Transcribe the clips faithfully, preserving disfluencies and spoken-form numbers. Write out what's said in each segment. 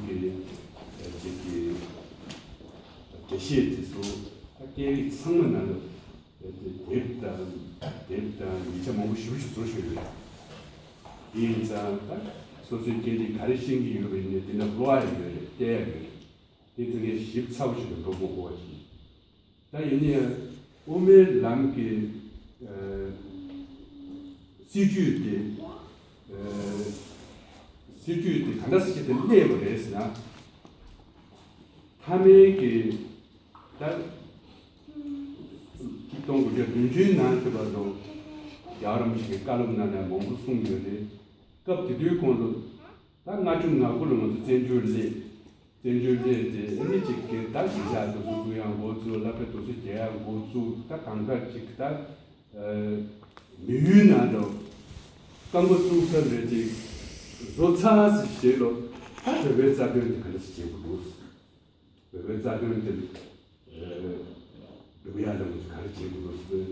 གི་ཅིག་གི་འགྲེལ་བཤད་དེ་ཚོ་ད་སྐད་རིགས་ཚང་མ་ནང་ལ་དེབ་དང་དེབ་དང་ཡིག་ཆ་མང་པོ་ཞེ་པོ་ཞིག་བཟོ་བཞིན་ཡོད་རེད། དེ་ཡིན་ཙང་ད་སོ་སོའི་སྐད་རིགས་ག་རེ་ཤེས་ཀྱི་ཡོད་པ་ཡིན་ནའི་དེ་ན་ཀློག་ཡ་ཡོད་རེད། བལྟ་ཡ་ཡོད་རེད། དེ་ཚོ་ངས་ཞིབ་ཚགས་པོ་ཞིག་ཏུ་འགྲོ་དགོས་ཀྱི་ད་ཡིན་ན་ཡང་དབུ་མའི་ལམ་གྱི་ཨ་སྲིད་བྱུས་དེ་ཨ་སྲིད་བྱུས་དེ་ག་འདྲ་ཞིག་ཏུ་གནས་པ་རེད་ཟེར་ན། མཐའ་མའི་གི་ད་ཆིག་སྟོང་དགུ་བརྒྱ་བདུན་ཅུའི་ནང་དུ་བར་དུ་རྒྱལ་བ་རིན་པོ་ཆེ་གི་བཀའ་སློབ་ནང་ནས་མང་པོ་གསུངས་ཡོད་རེད། སྐབས་དེ་དུས་གོང་དུ་ད་ལྔ་བཅུ་ང་དགུ་ལོ་ང་ཚོ་བཙན་བྱོལ་སླེབས། བཙན་བྱོལ་སླེབས་ཏེ་ཨ་ནི་གཅིག་གི་ད་གཞིས་ཆགས་སོ་སོ་བཙུགས་ཡག་འགོ་བཙུགས། སློབ་གྲྭ་དེ་ཚོ་རྒྱག་ཡག་འགོ་བཙུགས། ད་གང་ལྟར་གཅིག་ད་ཨ་མི་ཡུལ་ནང་དུ་རྐང་པ་བཙུགས་ས་རེད་ཅིག་བཟོ་ཚར་ཟིན་རྗེས་ལོ། ད་བོད་པའི་རྩ་དོན་དེ་ག་འདྲ་ཞིག་བྱེད་དགོས་འདུག་བོད་པའི་རྩ་དོན་དེ་ཨ་སྒྲུབ་ཡག་ལ་ག་རེ་བྱེད་དགོས་འདུག་ཟེར་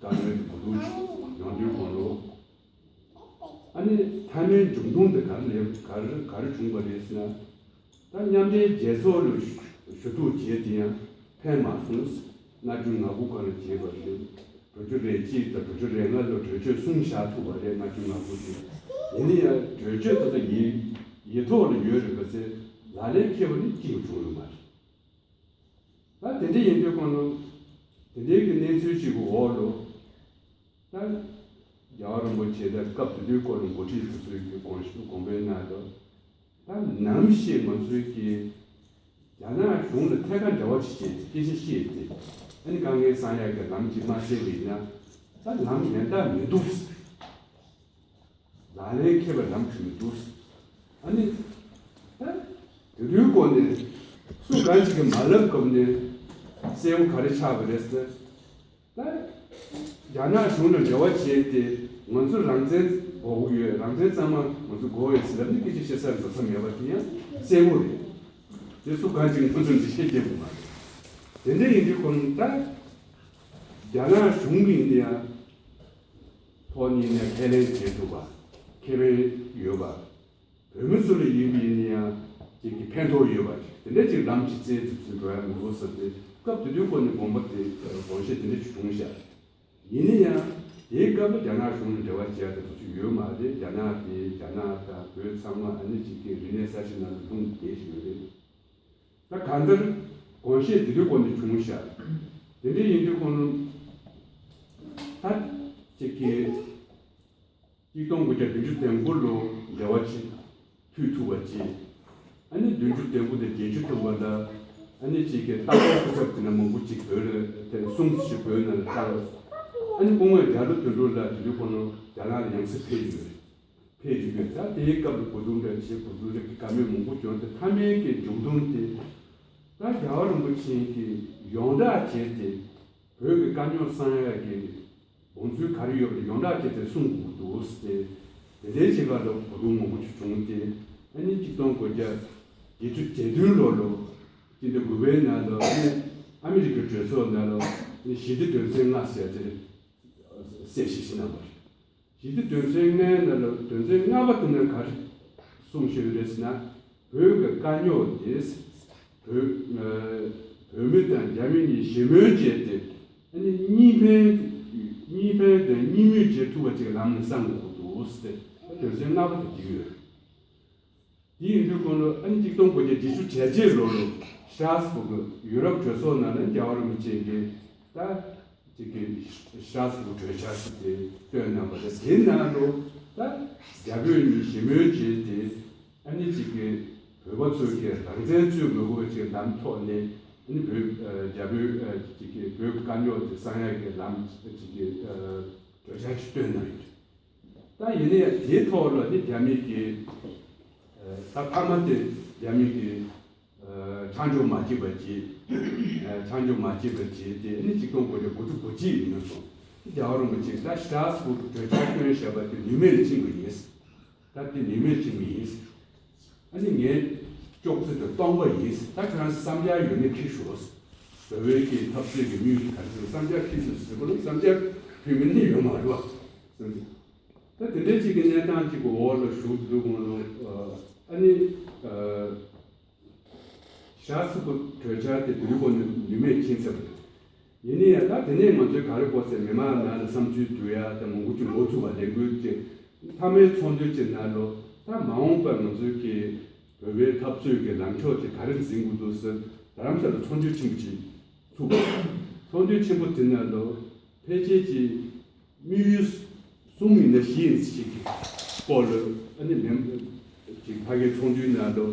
བཀའ་མོལ་དེ་གོ་བསྡུར་ཡོང་དུས་གོང་ལོ། ཨ་ནི་མཐའ་མའི་མཇུག་སྡོམ་དེ་ག་རེ་ལས་ག་རེ་ག་རེ་བྱུང་བ་རེད་ཟེར་ན། ད་མཉམ་འབྲེལ་རྒྱལ་ཚོགས་ལ་ཞུ་གཏུག་བྱས་དེ་ཡང་ཕན་མ་སོང་། ལྔ་བཅུ་ང་དགུ་ག་ལ་བྱས་པ་རེད། དྲུག་ཅུ་རེ་གཅིག་དང་དྲུག་ཅུ་རེ་ལྔ་ལ་གྲོས་ཆོད་གསུམ་བཞག་ཐུབ་པ་རེད། ལྔ་བཅུ་ང་དགུ་དེ། ཡིན་ན་ཡང་གྲོས་ཆོད་དེ་ཚོ་ཡིག་ཡིག་ཐོག་ལ་ཡོད་རེད་པ་ཚེ་ལག་ལེན་འཁེལ་བ་ནི་གཅིག་བྱུང་ཡོད་མ་རེད། ད་དེ་འདྲ་ཡིན་དུས་གོང་ལ་དེ་འདྲའི་གི་གནས་ཚུལ་ཞིག་གི་འོག་ལ། ད་རྒྱལ་བ་རིན་པོ་ཆེ་དང་སྐབས་དེ་དུས་སྐོར་ལ་འགོ་ཁྲིད་དེ་ཚོའི་གི་དགོངས་དགོངས་པའི་ནང་དུ། ད་ནམ་ཞིག་ང་ཚོའི་གི་རྒྱ་ནག་གཞུང་ལ་ཐད་ཀར་འབྲེལ་བ་ཞིག་བྱས་ཏེ་སྐད་ཆ་བཤད་དེ་ཨ་ནི་དཀའ་ངལ་སེལ་ཡག་གི་ལམ་ཅིག་མ་བཤད་པ་ཡིན་ན། ད་ལམ་ཡན་ལྟར་མི་འདུག་ལག་ལེན་འཁེལ་བའི་ལམ་ཞིག་མི་འདུག་ཨ་ནི་ད་དེ་དུས་སྐོར་ནས་སུ་གང་ཞིག་གིས་མ་ལབ་སྐབས་ནས་གསལ་བོ་ག་རེ་ཆགས་པ་རེད་ཟེར་ན། ད་རྒྱ་ནག་གཞུང་ལ་འབྲེལ་བ་བྱས་ཏེ་ང་ཚོ་རང་བཙན་དགོས་ཀྱི་ཡོད། རང་བཙན་གཙང་མ་ང་ཚོ་དགོས་ཡོད་ཟེར་ལབ་ནས་སྐད་ཆ་བཤད་སར་འགྲོ་ས་མེད་པ་དེ་ཡང་གསལ་བོ་རེད། དེ་སུ་གང་ཅིག་ང་ཚོ་འདི་བཤད་རྒྱུ་མ་རེད། དེ་འདྲ་ཡིན་དུས་ཁོང་ད་རྒྱ་ནག་གཞུང་གིས་ཡིན་ན་ཡང་ཐོག་གཉིས་ནས་ཁས་ལེན་བྱེད་ཐུབ་པ། ཁེ་ཕན་ཡོད་པ། བོད་མི་ཚོ་ལ་ཡིན་པ་ཡིན་ན་ཡང་ཅིག་གི་ཕན་ཐོགས་ཡོད་པ་ཅིག་དེ་འདྲ་ཅིག་ལམ་ཅིག་བཙལ་ཐུབ་ཚུལ་འགྲོ་ཡ་མི་འདུག་ཟེར་ཏེ། སྐབས་དེ་དུས་སྐོར་ནས་དགོངས་པ་དེ་དགོངས་བཞེད་དེ་འདྲ་ཞིག་བྱུང་ཤག་ཡིན་ན་ཡང་དེའི་སྐབས་ལ་རྒྱ་ནག་གཞུང་ལ་འབྲེལ་བ་བྱས་ཏེ་དེ་ཚོ་ཡོད་མ་རེད། རྒྱ་ནག་དེ་རྒྱ་ནག་དང་བོད་ཚང་མ་ཨ་ནི་ཅིག་གི་རིག་གནས་གསར་བརྗེ་ནང་ལ་ལྷུང་བསྡད་བཞིན་ཡོད་རེད། ད་གང་ལྟར་དགོངས་བཞེད་དེ་དུས་སྐོར་ནས་བྱུང་ཤག་དེ་འདྲ་ཡིན་དུས་ཁོང་ད་ཅིག་གི་གཅིག་སྟོང་དགུ་བརྒྱ་བདུན་ཅུ་དོན་དགུ་ལོ་འབྲེལ་བ་ཅིག་མཐུད་ཐུབ་པ་ཅིག་ཨ་ནི་བདུན་ཅུ་དོན་དགུ་དང་བརྒྱད་ཅུ་ཐམ་པ་ལ་ཨ་ནི་ཅིག་གི་ལྟ་སྐོར་སྐུ་ཚབ་དེ་འདྲ་མང་པོ་ཅིག་བོད་ལ་དེ་གསུམ་ཞིག་བོད་ནང་ལ་བཏང་། ཨ་ནི་སྐུ་ངོ་རྒྱ་ལོ་དོན་གྲུབ་ལགས་དེ་དུས་ཁོང་རྒྱ་ནག་ལ་ཡང་སེ་ཕེབས་ཡོད་རེད། ཕེབས་ཀྱི་ཡོད། ད་དེའི་སྐབས་ལ་གོ་བསྡུར་འདྲ་བྱས། གོ་བསྡུར་འདྲ་གི་བཀའ་མོལ་མང་པོ་བྱུང་སྟེ། མཐའ་མའི་གི་མཇུག་སྡོམ་དེ་ད་རྒྱལ་བ་རིན་པོ་ཆེ་གིས་ཡོངས་བསྒྲགས་བྱས་ཏེ་བོད་ཀྱི་དཀའ་རྙོག་སེལ་ཡག་གི་དགོངས་ཚུལ་ག་རེ་ཡོད་པ་ཡོངས་བསྒྲགས་བྱས་ཏེ་གསུང་དགོས་འདུག་ཟེར་ཏེ། དེ་འདྲའི་ཆེད་ཁག་ལ་གོ་བསྡུར་མང་པོ་ཞིག་བྱུང་སྟེ། ཨ་ནི་གཅིག་སྟོང་དགུ་བརྒྱ་བརྒྱད་ཅུ་གྱ་བདུན་ལོ་ལོ་སྤྱི་ཟླ་དགུ་པའི་ནང་ལ་ཨ་ནི་ཨ་མི་རི་ཀའི་གྲོས་ཚོགས་ནང་ལ་ཨ་ནི་ཞི་བདེ་དོན་ཚན་ལྔ་ཟེར་ཡག་དེ་གསལ་བཤད་ཞིག་གནང་བ་རེད། ཞི་བདེ་དོན་ཚན་ལྔའི་ནང་ལ་དོན་ཚན་ལྔ་པ་དེ་ནང་ག་རེ་གསུངས་བཞག་ཡོད་རེད་ཟེར་ན། བོད་ཀྱི་དཀའ་རྙོག་དེ་བོད་ཨ་བོད་མི་དང་རྒྱ་མི་གཉིས་ཞི་མོལ་བྱས་ཏེ་ཨ་ནི་གཉིས་ཕན་གཉིས་ཕན་དང་གཉིས་མོས་བྱེད་ཐུབ་པ་ཅིག་ལམ་ནས་སང་དགོས་འདུག་ཟེར་ཏེ་དོན་ཚན་ལྔ་པ་དེ་བྲིས་ཡོད། དེ་ཡིན་དུས་གོང་ལ་ཨ་ནི་གཅིག་སྟོང་དགུ་བརྒྱ་བརྒྱད་ཅུ་གྱ་བརྒྱད་ལོ་ལ་ཤྲཱས་སྦུག་ཡུ་རོབ་གྲོས་ཚོགས་ནང་ལ་རྒྱལ་བ་རིན་པོ་ཆེ་གིས་ད་ཅིག་གི་ཤྲཱས་སྦུག་གྲོས་འཆར་ཟེར་དེ་བཏོན་གནང་བ་རེད། དེའི་ནང་ལ་ད་རྒྱ་བོད་གཉིས་ཞི་མོལ་བྱས་ཏེ་ཨ་ནི་ཅིག་གི་བོད་པ་ཚོས་ཀྱི་རང་བཙན་རྩོད་མི་དགོས་པ་ཅིག་ལམ་ཐོག་ནས་ཨ་ནི་བོད་ཨ་རྒྱ་བོད་ཨ་ཅིག་གི་བོད་ཀྱི་དཀའ་རྙོག་དེ་སེལ་ཡག་གི་ལམ་ཅིག་གི་ཨ་གྲོས་འཆར་ཅིག་བཏོན་གནང་ཡོད། ད་ཡིན་ན་ཡང་དེའི་ཐོག་ལ་ནི་རྒྱ་མི་གིས་ད་མཐའ་མ་དེ་རྒྱ་མི་གིས་ཆ་འཇོག་མ་བྱས་པ་བྱས། ཆ་འཇོག་མ་བྱས་པ་བྱས་ཏེ་ནི་གཅིག་སྟོང་དགུ་བརྒྱ་དགུ་བཅུ་གོ་གཅིག་ཡིན་ན་སོང་། རྒྱལ་བ་རིན་པོ་ཆེས་ད་ཤྲཱས་སྦུག་གྲོས་འཆར་བཏོན་བཞག་པ་དེ་ནུས་མེད་ཕྱིན་པ་ཡིན། ད་དེ་ནུས་མེད་ཕྱིན་པ་ཡིན། ཨ་ནི་ངས་ཅོག་ཙེ་དེ་སྟོང་པ་ཡིན། ད་ཁྱེད་རང་བསམ་འཆར་ཡོད་ན་ཁྱེར་ཤོག། བོད་པའི་གི་འཐབ་རྩོད་ཀྱི་དམིགས་ཡུལ་དེ་ག་རེ་ཟེར། བསམ་འཆར་ཁྱེར་ཤོག་ཟེར་བ་ལ་བསམ་འཆར་ཕུལ་མི་ནི་ཡོད་མ་རེད་བ། ད་དེ་འདྲའི་ཅིག་གི་གནས་སྟངས་ཅིག་གི་འོག་ལ་བཞུགས་འདུག་གོང་ལ་ཨ་ནི་ཨ་ ཤར་སུ་ཁུ་གྲོས་འཆར་དེ་བོད་སྐོར་ནས་ནུས་མེད་ཕྱིན་ཚར་བ་རེད། ཡིན་ན་ཡང་ད་དེ་ནས་ང་ཚོའི་ག་རེ་དགོས་ཟེར་མི་མང་ནང་ལ་བསམ་ཚུལ་བསྡུ་ཡ་དང་མང་པོ་ཅིག་འགོ་ཚུགས་པ་ལས་འགུལ་ཅིག་མཐའ་མའི་ཚོགས་འདུ་ཅིག་ནང་ལོ་ད་མ་འོངས་པར་ང་ཚོའི་གི་བོད་པའི་འཐབ་རྩོད་ཀྱི་ལངས་ཕྱོགས་ཅིག་ག་རེ་འཛིན་དགོས་འདུག་ཟེར་རྡ་རམ་ས་ལ་ཚོགས་འདུ་ཆེན་པོ་ཅིག་ཚུགས་པ། ཚོགས་འདུ་ཆེན་པོ་དེ་ནང་ལོ་ཕལ་ཆེར་གྱི་དམིགས་ཡུལ་གསུམ་ཡིན་ན་བཞི་ཡིན་ཞིག་གི་སྐོར་ལ་ཨ་ནི་མེམ་ཅིག་ཕ་གིའི་ཚོགས་འདུའི་ནང་ལོ་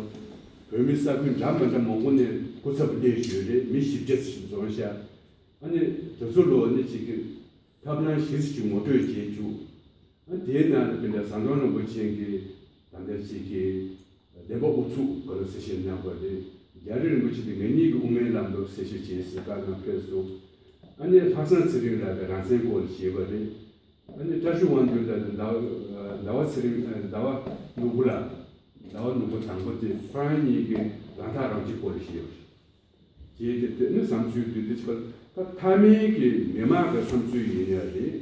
བོད་མི་ས་ཁུལ་འདྲ་མི་འདྲ་མང་པོ་ནས་སྐུ་ཚབ་སླེབས་ཡོད་རེད། མི་བཞི་བརྒྱ་ཙམ་ཞིག་འཛོམས་ཤག་ཨ་ནི་དེ་ཚོ་ལོ་ཨ་ནི་ཅིག་གི་ཐབས་ལམ་བཞི་ཙམ་ཅིག་ངོ་སྤྲོད་བྱེད་བཅུག་ཨ་དེའི་ནང་ལ་དེ་འདྲ་ཟམ་གདོང་རིན་པོ་ཆེ་གིས་ད་ལྟ་ཅིག་གི་བདེན་པ་ཨུ་ཚུགས་སྐོར་ལ་གསལ་བཤད་གནང་བ་རེད། རྒྱ་རི་རིན་པོ་ཆེ་དེ་ང་གཉིས་ཀྱི་དབུ་མའི་ལམ་ལ་གསལ་བཤད་བྱས་ཟེར་བཀའ་གནང་ཕེབས་སོང་། ཨ་ནི་ལྷག་བསམ་ཚེ་རིང་ལགས་ཀྱིས་རང་བཙན་སྐོར་ལ་བཤད་པ་རེད། ཨ་ནི་བཀྲ་ཤིས་དབང་འདུས་ལགས་ཀྱིས་ཟླ་བ་ཟླ་བ་ཚེ་རིང་ཟླ་བ་ནོར་བུ་ལགས། ཟླ་བ་ནོར་བུ་དང་པོ་དེ་ཧྥ་རན་གཉིས་ཀྱིས་རང་ཐག་རང་གཅོད་སྐོར་ལ་བཤད་པ་རེད། ཅེས་དེ་དེ་ནི་བསམ་ཚུལ་བསྡུས་ཏེ་ཕྱིར་ད་མཐའ་མའི་གི་མི་མང་གི་བསམ་ཚུལ་ཡིན་ཡ་རེད།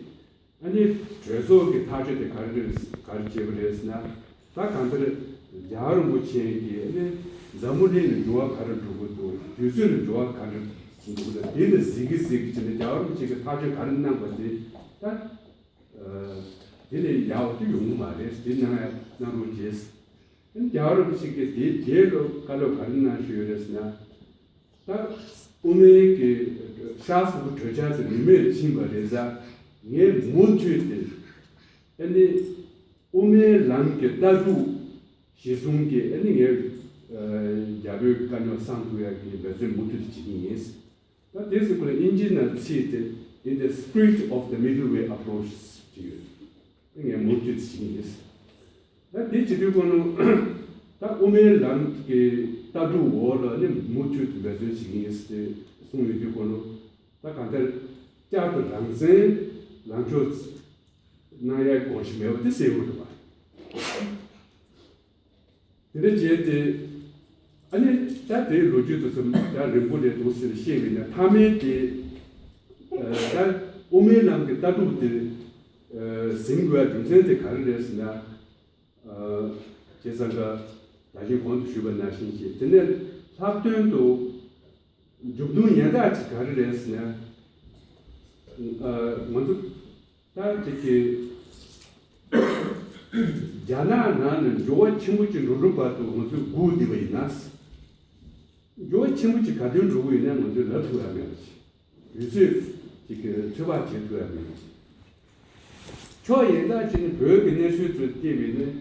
ཨ་ནི་གྲོས་ཚོགས་ཀྱི་ཐག་གཅོད་དེ་ག་རེ་རེད། ག་རེ་བྱས་པ་རེད་ཟེར་ན། ད་གང་ལྟར་རྒྱལ་བ་རིན་པོ་ཆེ་གིས་ཨ་ནི་འཛམ་བུ་གླིང་ལ་འགྱུར་བ་ག་རེ་འགྲོ་གི་འདུག་དུས་ཚོད་ལ་འགྱུར་བ་ག་རེ་འགྲོ་གི་འདུག་དེ་ལ་གཟིགས་གི་གཟིགས་གི་བྱས་ནས་རྒྱལ་བ་རིན་པོ་ཆེ་གིས་ཐག་གཅོད་ག་རེ་གནང་པ་དེ་ད་དེ་ལས་ཡག་པོ་ཡོང་གི་མ་རེད། དེ་གནང་ཡ་གནང་རོགས་བྱས། རྒྱལ་བ་རིན་པོ་ཆེ་གིས་དེའི་རྗེས་ལ་བཀའ་སློབ་ག་རེ་གནང་བཞིན་ཡོད་རེད་ཟེར་ན། ད་དབུ་མའི་གི་ཤར་སུ་ཁུ་གྲོས་འཆར་དེ་ནུས་མེད་ཕྱིན་པ་རེད་ཟེར། ངས་མུ་མཐུད་དེ་ཨ་ནི་དབུ་མའི་ལམ་གྱི་ལྟ་གྲུབ་གཞིར་བཟུང་གིས་ཨ་ནི་ངས་རྒྱ་བོད་ཀྱི་དཀའ་རྙོག་སེལ་ཐུབ་ཡག་གི་འབད་བརྩོན་མུ་མཐུད་དེ་བྱེད་ཀྱི་ཡིན། ད་དེ་ཟེར་དགོས་ན་དབྱིན་ཇིའི་ནང་ཚིག་དེ་In the spirit of the middle way approach ཞེས་ཡོད། དེ་ངས་མུ་མཐུད་བྱེད་ཀྱི་ཡིན། ད་དེ་བྱེད་དུས་ཁོ་ནོ་ད་དབུ་མའི་ལམ་གྱི་ལྟ་གྲུབ་འོག་ལ་ནི་མུ་མཐུད་དུ་འབད་བརྩོན་བྱེད་ཀྱི་ཡིན་ཟེར་གསུངས་ཡོད་དུས་ཁོ་ནོ་ད་གང་ལྟར་བསྐྱར་དུ་རང་བཙན་ལངས་ཕྱོགས་གནང་ཡའི་དགོངས་གཞི་མེད་པ་དེ་གསལ་པོ་རེད་པ། དེ་འདྲ་བྱས་ཏེ། ཨ་ནི་ད་དེའི་ལོ་རྒྱུས་དེ་ཚོ་ད་རིང་པོ་རེད་འདུག་ཟེར་བཤད་པ་ཡིན་ན། མཐའ་མའི་དེ་ད་དབུ་མའི་ལམ་གྱི་ལྟ་གྲུབ་དེ་ཟིན་དགོས་རྒྱུ་མཚན་དེ་ག་རེ་རེད་ཟེར་ན། བྱས་ཙང་ཀ་ད་གིན་གོང་དུ་ཞུས་པ་ནང་བཞིན་བྱས། དེ་ནས་ལྷག་དོན་དུ་མཇུག་སྡོམ་ཡན་དག་ཅིག་ག་རེ་རེད་ཟེར་ན། ང་ཚོ་ད་ཅིག་གི་རྒྱ་ནག་ནང་ནས་འགྱུར་བ་ཆེན་པོ་ཅིག་འགྲོ་འགྲོ་བར་དུ་ང་ཚོས་སྒུག་བསྡད་པ་ཡིན་ན། འགྱུར་བ་ཆེན་པོ་ཅིག་ག་དུས་འགྲོ་གི་ཡོད་ན་ང་ཚོས་ལབ་ཐུབ་ཡ་མེད་པ་ཅིག་དུས་ཚོད་ཅིག་གི་ཚོད་དཔག་བྱེད་ཐུབ་ཡ་མེད་པ་ཅིག་ཕྱོགས་ཡན་དག་ཅིག་ནས་བོད་ཀྱི་གནས་ཚུལ་ཚོ་བལྟས་པ་ཡིན་ན་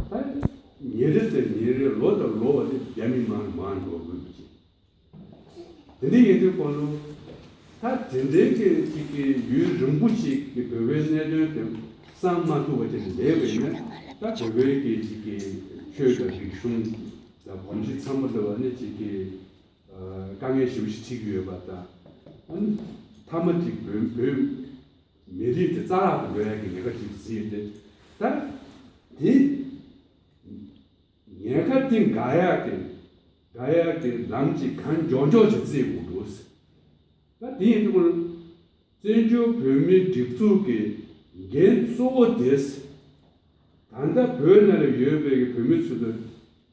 ད་ཉིན་རེ་དང་ཉིན་རེ་ལོ་དང་ལོ་བ་དེ་རྒྱ་མི་མང་མང་འགྲོ་དགོས་པ་ཅིག་དེ་འདྲ་ཡིན་དུས་ཁོ་ནོ་ད་དེ་འདྲའི་གི་ཅིག་གི་ཡུན་རིང་པོ་ཞིག་གི་བོད་པའི་གནད་དོན་དེ་བསམ་མ་ཐུབ་པ་ཅིག་བསྡད་པ་ཡིན་ན། ད་བོད་པའི་གི་ཅིག་གི་ཆོས་དང་རིག་གཞུང་དང་གོམས་གཤིས་ཚང་མ་ལ་བ་ནི་ཅིག་གི་དཀའ་ངལ་ཞེ་པོ་ཞིག་འཕྲད་ཀྱི་ཡོད་པ་དང་། ཨ་ནི་མཐའ་མ་ཅིག་བོད་བོད་མི་རིགས་དེ་རྩ་བརླག་ཏུ་འགྲོ་ཡ་གི་ཉེན་ཁ་ཅིག་གཟིགས་ཏེ། ད་དེ་ཉེན་ཁ་དེ་འགག་ཡག་གི་འགག་ཡག་གི་ལམ་གཅིག་གང་མགྱོགས་མགྱོགས་ཀྱིས་བཙལ་དགོས་འདུག་ད་དེ་ཡིན་དུས་ཁོ་བཙན་བྱོལ་བོད་མིའི་སྒྲིག་འཛུགས་ཀྱི་འགན་གཙོ་བོ་དེ་ད་ལྟ་བོད་ནང་ལ་ཡོད་པའི་གི་བོད་མི་ཚོ་ལ་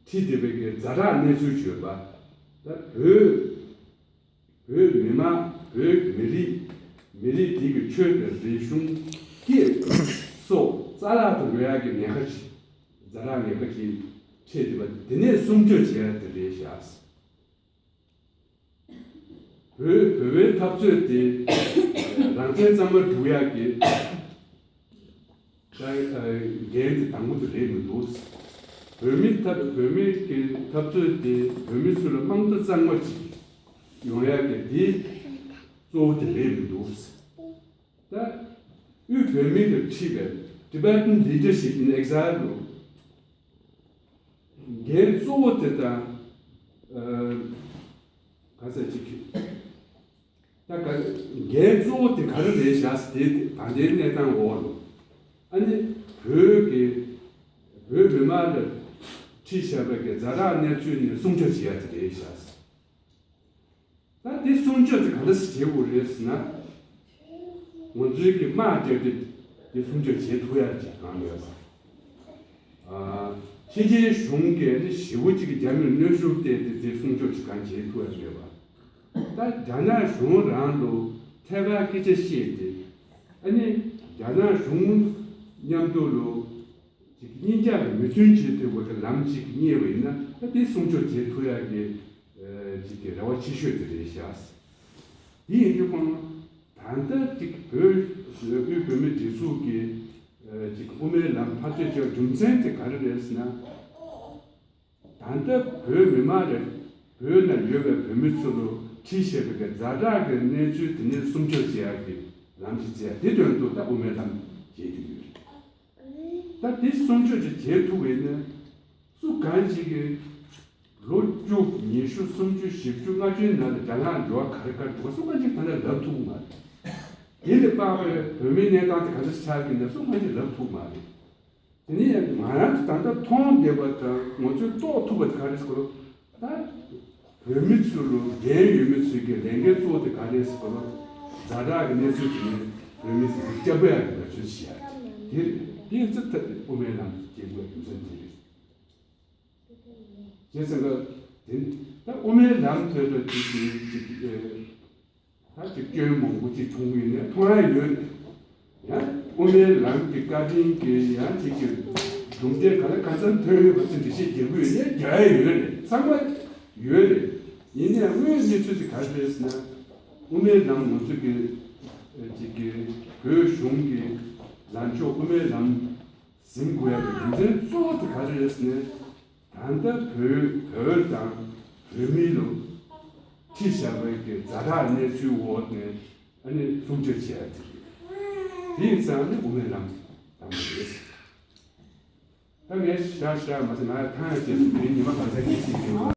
འཁྲི་བསྡད་པའི་གི་ཛ་དྲག་གནས་ཚུལ་ཅིག་ཡོད་པ། ད་བོད་བོད་མི་མང་བོད་མི་རིགས་མི་རིགས་དེ་གི་ཆོས་དང་རིག་གཞུང་སྐད་སོགས་རྩ་བརླག་ཏུ་འགྲོ་ཡག་གི་ཉེན་ཁ་ཅིག་ཛ་དྲག་ཉེན་ཁ་ཅིག་འཕྲད་བསྡད་པ་དེ་ནས་སྲུང་སྐྱོབ་བྱེད་ཡ་དེ་རེད་ཤག་བོད་བོད་པའི་འཐབ་རྩོད་དེ་རང་བཙན་གཙང་མ་སྒྲུབ་ཡག་གི་ད་འགན་དེ་དང་པོ་དེ་རེད་མི་འདུག་བོད་མི་འཐབ་བོད་མི་གི་འཐབ་རྩོད་དེ་བོད་མི་ཚོ་ལ་དམངས་གཙོ་གཙང་མ་ཅིག་ཡོང་ཡག་གི་དེ་གཙོ་བོ་དེ་རེད་མི་འདུག་ད་དབུས་བོད་མི་ལ་ཁྲིད་པའི་Tibetan Leadership in Exile ལོ། འགན་གཙོ་བོ་དེ་དང་ག་ས་ཅིག་གི་ད་ག་འགན་གཙོ་བོ་དེ་ག་རེ་རེད་བཞག་ཟེར་དེ་ད་ལྟའི་གནས་སྟངས་འོག་ལ་ཨ་ནི་བོད་ཀྱི་བོད་མི་མང་ལ་ཁྲིད་བཞག་པའི་གི་ཛ་དྲག་གནས་ཚུལ་ནས་སྲུང་སྐྱོབ་བྱེད་ཡ་དེ་རེད་བཞག་ཟེར། ད་དེ་སྲུང་སྐྱོབ་དེ་ག་འདྲ་ཞིག་བྱེད་དགོས་རེད་ཟེར་ན། ང་ཚོའི་གི་དམག་རྒྱག་དེ་དེ་སྲུང་སྐྱོབ་བྱེད་ཐུབ་ཡ་ཅིག་གང་ཡོད་ཟེར། ཨ་ ཕྱི་རྒྱལ་གཞུང་གིས་ནི་ཞེ་པོ་ཅིག་རྒྱ་མིར་གནོན་ཤུགས་བཏང་སྟེ་དེ་སྲུང་སྐྱོབ་ཅིག་གང་བྱེད་ཐུབ་ཡ་མེད་པ། ད་རྒྱ་ནག་གཞུང་རང་ལ་ཐད་ཀར་སྐད་ཆ་བཤད་དེ། ཨ་ནི་རྒྱ་ནག་གཞུང་མཉམ་དུ་ལ་ཅིག་གཉིས་ཆ་གི་མོས་མཐུན་བྱེད་ཐུབ་པ་གི་ལམ་ཅིག་རྙེད་པ་ཡིན་ན། ད་དེ་སྲུང་སྐྱོབ་བྱེད་ཐུབ་ཡ་གི་ཅིག་གི་རེ་བ་ཆེ་ཤོས་དེ་རེད་ཤག། དེ་ཡིན་དུས་ཁོང་ད་ལྟ་ཅིག་བོད་དབུས་བོད་མི་སྒྲིག་འཛུགས་ཀྱི་ཅིག་དབུ་མའི་ལམ་ཕར་ཚད་བྱས་རྒྱུ་མཚན་དེ་ག་རེ་རེད་ཟེར་ན། ད་ལྟ་བོད་མི་མང་རེད། བོད་ནང་ཡོད་པའི་བོད་མི་ཚོ་ལ་བྲིས་བཞག་པའི་ཛ་དྲག་གི་གནས་ཚུལ་དེ་ནས་སྲུང་སྐྱོབ་བྱེད་ཡག་གི་ལམ་ཞིག་བཙལ་ཡ་དེ་དོན་དུ་ད་དབུ་མའི་ལམ་བྱེད་ཀྱི་ཡོད་རེད། ད་དེ་སྲུང་སྐྱོབ་ཅིག་བྱེད་ཐུབ་པ་ཡིན་ན། སུ་གང་ཞིག་གིས་ལོ་བཅུ་ཉི་ཤུ་སུམ་ཅུ་བཞི་བཅུ་ལྔ་བཅུའི་ནང་ལ་རྒྱ་ནག་འགྲོ་བ་ག་རེ་ག་རེ་འགྲོ་བ་སུ་གང་ཞིག་ད་ལྟ་ལབ་ཐུབ་མ་རེད། དེ་ལས་ལྷག་པའི་བོད་མིའི་གནས་སྟངས་དེ་ག་འདྲ་ཆགས་ཀྱི་འདུག་སུ་གང་ཞིག་ལབ་ཐུབ་མ་རེད། དེ་ནས་ང་རང་ཚོ་ད་ལྟ་མཐོང་བསྡད་པ་དང་ང་ཚོས་རྟོགས་ཐུབ་པ་དེ་ག་རེ་ཟེར་དགོས་རེད། ད་བོད་མི་ཚོ་ལ་འགན་ཡོད་མི་ཚོས་ཀྱི་ལས་འགན་གཙོ་བོ་དེ་ག་རེ་ཟེར་དགོས་རེད། ཛ་དྲག་གི་གནས་ཚུལ་དེ་ནས་བོད་མི་ཚོ་སྐྱབས་བཅོལ་ཡག་གི་ལས་ཚུལ་བྱེད་ཡག་དེ་རེད། དེ་ཡིན་ཚེ་ད་དེ་དབུ་མའི་ལམ་དེ་སྐྱེལ་དགོས་རྒྱུ་མཚན་དེ་རེད། བྱས་ཙང་ག་དེ་ད་དབུ་མའི་ལམ་དེ་ལ་ཅིག་ཅིག་ཨེ། ད་ཅིག་སྐྱོན་མང་པོ་ཅིག་མཐོང་གི་ཡོད་ནས་མཐོང་ཡ་ཡོད་རེད། ཡང་དབུ་མའི་ལམ་གྱི་བཀའ་དྲིན་གྱིས་ཡང་ཅིག་གི་གྲུབ་འབྲས་ག་ལ་ག་ཚོད་ཐོན་ཡོད་པ་ཚོ་འགྲེལ་བཤད་རྒྱག་གི་ཡོད་ནས་རྒྱག་ཡ་ཡོད་རེད། ཚང་མ་ཡོད་རེད། ཡིན་ནའང་དངོས་གནས་ཚུལ་དེ་ག་རེ་རེད་ཟེར་ན། དབུ་མའི་ལམ་ང་ཚོ་གི་ཅིག་གི་བོད་གཞུང་གི་ལམ་ཕྱོགས་དབུ་མའི་ལམ་ཟིན་དགོས་ཡ་གི་རྒྱུ་མཚན་གཙོ་བོ་དེ་ག་རེ་རེད་ཟེར་ན། ད་ལྟ་བོད་བོད་དང་བོད་མི་ལ་ཁྲིད་བཞག་པའི་གི་ཛ་དྲག་གནས་ཚུལ་འོག་ནས་ཨ་ནི་སྲུང་སྐྱོབ་བྱེད་ཡ་དེ་རེད། དེ་ཡིན་ཙང་ནི་དབུ་མའི་ལམ་དང་པོ་རེད། ད་ངས་ཤག་ཤག་མ་ཟད་ང་ཐང་ཡ་བཅས་སུ་དེ་ཉི་མ་གང་ས་ངས་ཤེས་ཀྱི་ཡོད་